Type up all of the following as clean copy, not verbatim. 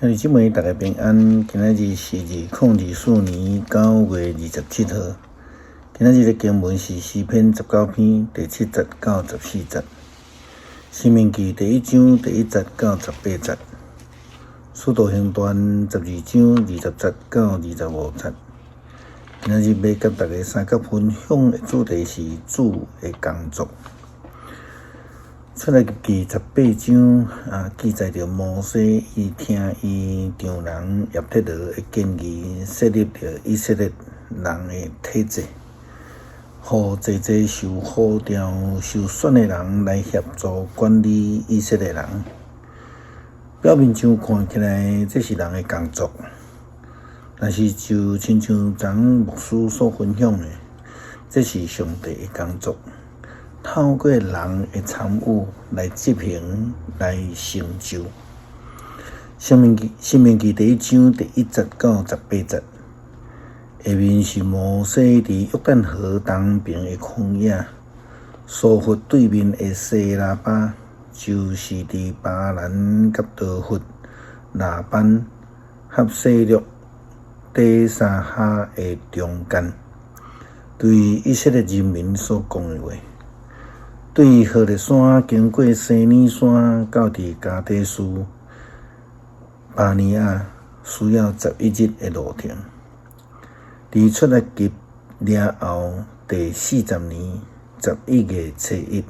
兄弟姊妹，大家平安。今仔日是2024年9月27號。今仔日的經文是詩篇19篇第7節到14節，申命記第1章第1節到18節，使徒行傳12章20節到25節。今仔日欲佮大家相佮分享的主題是主的工作。出埃及記18章啊，記載著摩西伊聽伊丈人葉忒羅的建議，設立著以色列人的體制，予濟濟受呼召、受選的人來協助管理以色列人。表面上看起來，這是人的工作，但是就親像昨牧師所分享的，這是上帝的工作。透過人的參與來執行、來成就。申命記，申命記第1章第1節到18節，下面是摩西佇約旦河東爿的曠野，蘇弗對面的西拉巴，就是佇巴蘭佮多弗、喇班、合細略、底沙哈的中間，對以色列人民所講的話。對何烈山經過西乃山，到佇加低斯巴尼亞，需要11日的路程。佇出埃及了後第40年11月初1，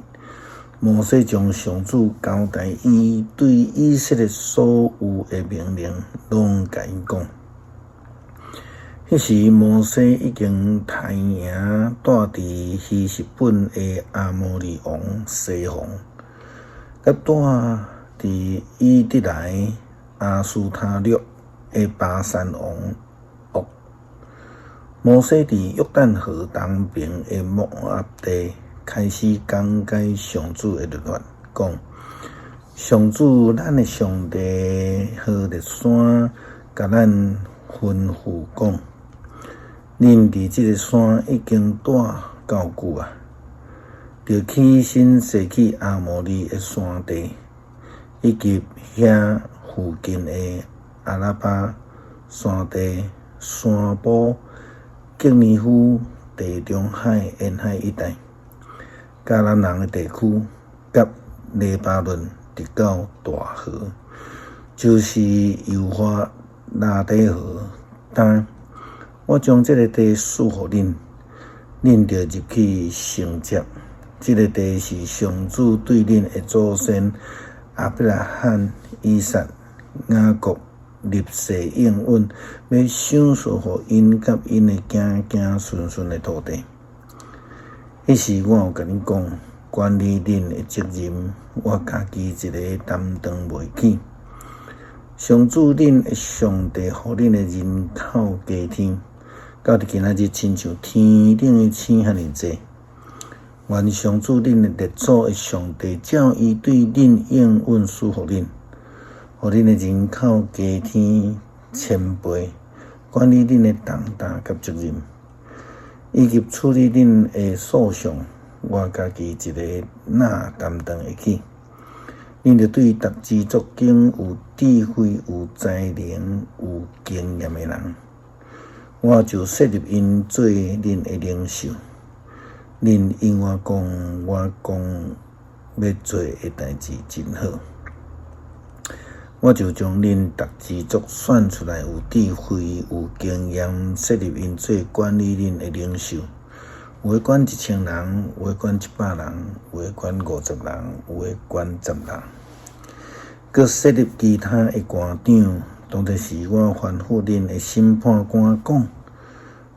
摩西將上主交代伊對以色列所有的命令，攏共𪜶講。彼時，摩西已經刣營蹛佇希實本的亞摩利王西宏，佮蹛佇以得來亞斯他錄的巴珊王噩。摩西佇約旦河東爿的摩押地開始講解上主的律法，講：上主咱的上帝何烈山共咱吩咐講。恁佇這个山已經蹛夠久矣，著起身踅去亞摩利的山地，以及遐附近的亞拉巴山地、山坡、基尼夫、地中海沿海一帶、迦南人的地區，佮黎巴嫩，直到大河，就是幼發拉底河東。我將這个地賜予恁，恁著入去承接。這个地是上主對恁的祖先亞伯拉罕、以撒、雅各立誓應允，欲賞賜予𪜶佮𪜶的囝囝孫孫的土地。彼時我有共恁講，管理恁的責任，我家己一个擔當袂起。上主恁的上帝予恁的人口加添。到佇今仔日，親像天頂的星遐爾濟。願上主恁的列祖的上帝照伊對恁應允賜予恁，予恁的人口加添千倍，管理恁的重擔佮責任，以及處理恁的訴訟，我家己一个哪擔當會起？恁著對逐支族揀有智慧、有才能、有經驗的人。我就設立𪜶做恁的領袖。恁應我講，我講欲做的代誌真好。我就將恁逐支族選出來有智慧、有經驗，設立𪜶做管理恁的領袖。有的管1000人，有的管100人，有的管50人，有的管10人。閣設立其他的官長。當陣時，我吩咐恁的審判官講，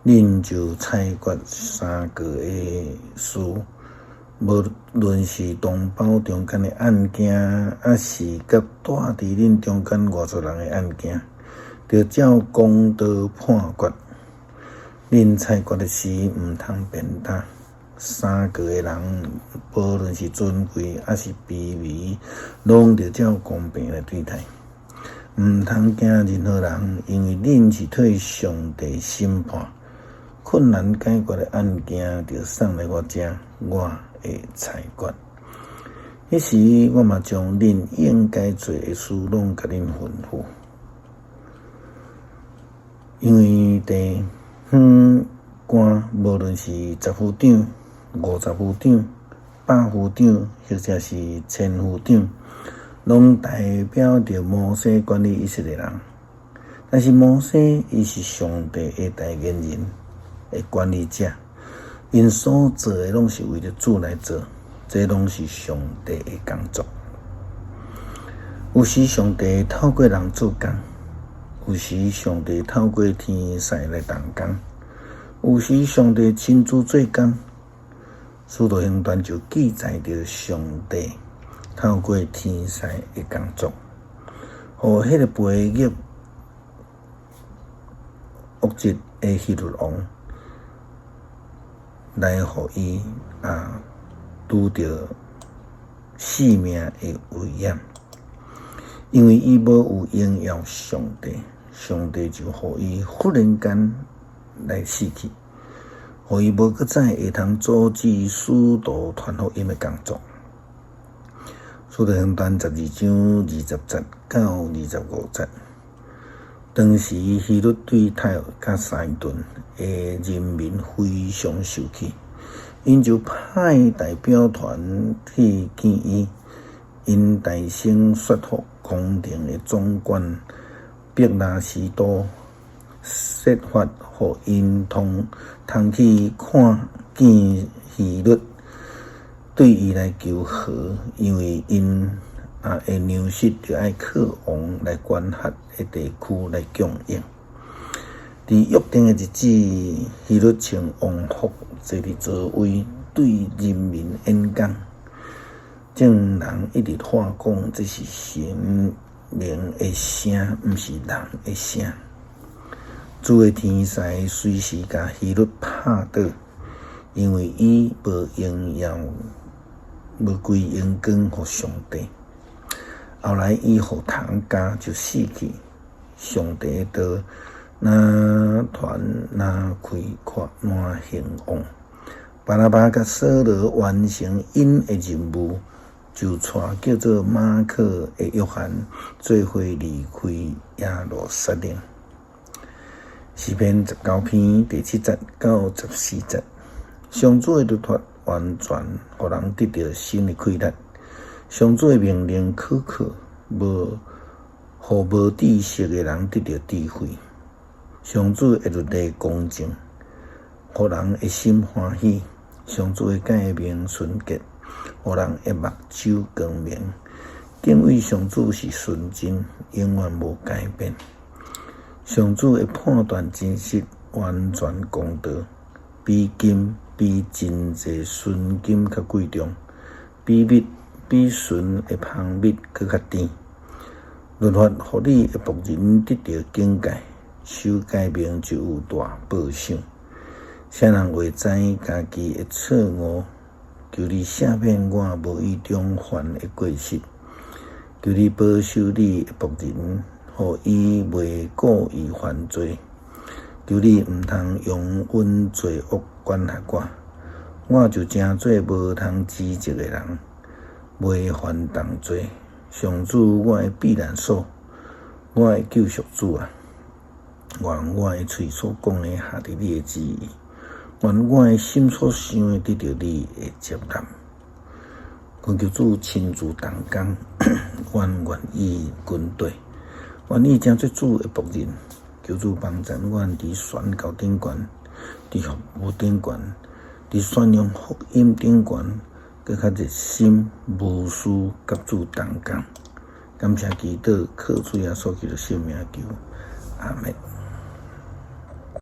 恁就裁決三個的事，無論是同胞中間的案件，抑是佮蹛佇恁中間外族人的案件，著照公道判決。恁裁決的時，毋通偏袒三個的人，無論是尊貴抑是卑微，攏著照公平來對待。毋通驚任何人，因為恁是替上帝審判。困難解決的案件，著送來我遮，我會裁決。彼時，我嘛將恁應該做的事，攏共恁吩咐。因為地方官無論是十夫長、五十夫長、百夫長，或者是千夫長，攏代表著摩西管理以色列人。但是摩西伊是上帝的代言人的管理者，𪜶所做的攏是為著主來做，這攏是上帝的工作。有時上帝透過人做工，有時上帝透過天使來動工，有時上帝親自做工。使徒行傳就記載著上帝透過天使的工作，予彼個背逆惡質的希律王來予伊拄著性命的危險，因為伊無有榮耀上帝，上帝就予伊忽然間來死去，予伊無閣再會通阻止使徒傳福音的工作。使徒行傳12章20節到25節，當時希律對泰爾佮西頓的人民非常受氣，𪜶就派代表團去見伊，𪜶大聲說服宮廷的總管伯拉斯都，設法予𪜶通通去看見希律，對伊來求和，因為𪜶的糧食著愛靠王來管轄的地區來供應。佇約定的日子，希律穿王服坐佇座位，對人民演講。眾人一直喊講，這是神靈的聲，毋是人的聲。主的天使隨時共希律拍倒，因為伊無榮耀，無歸榮光予上帝。後來伊予蟲咬就死去。上帝的道若傳若開闊若興旺。巴拿巴佮掃羅完成𪜶的任務，就帶叫做馬可的約翰做伙離開耶路撒冷。詩篇19篇第7節到14節，上主的律法完全，予人得著新的氣力。上主的命令可靠，無予無知識的人得著智慧。上主的律例公正，予人的心歡喜。上主的誡命純潔，予人的目睭光明。敬畏上主是純真，永遠無改變。上主的判斷真實，完全公道，比金比真濟純金較貴重，比蜜比純的蜂蜜閣較甜。律法予你的僕人得著警戒，守誡命就有大報賞。啥人會知家己的錯誤？求你赦免我無意中犯的過失。求你保守你的僕人，予伊袂故意犯罪。求你毋通容忍罪惡管轄我，我就成做無通指責的人，袂犯重罪。上主，我的避難所，我的救贖主啊！願我的喙所講的合佇你的旨意，願我的心所想的得著你的接納。懇求主親自動工，阮願意跟綴，願意成做主的僕人。求主幫助阮佇宣教頂懸，佇服務頂懸，佇宣揚福音頂懸，閣較熱心無私佮主同工。感謝基督，靠主耶穌基督聖名求，阿們。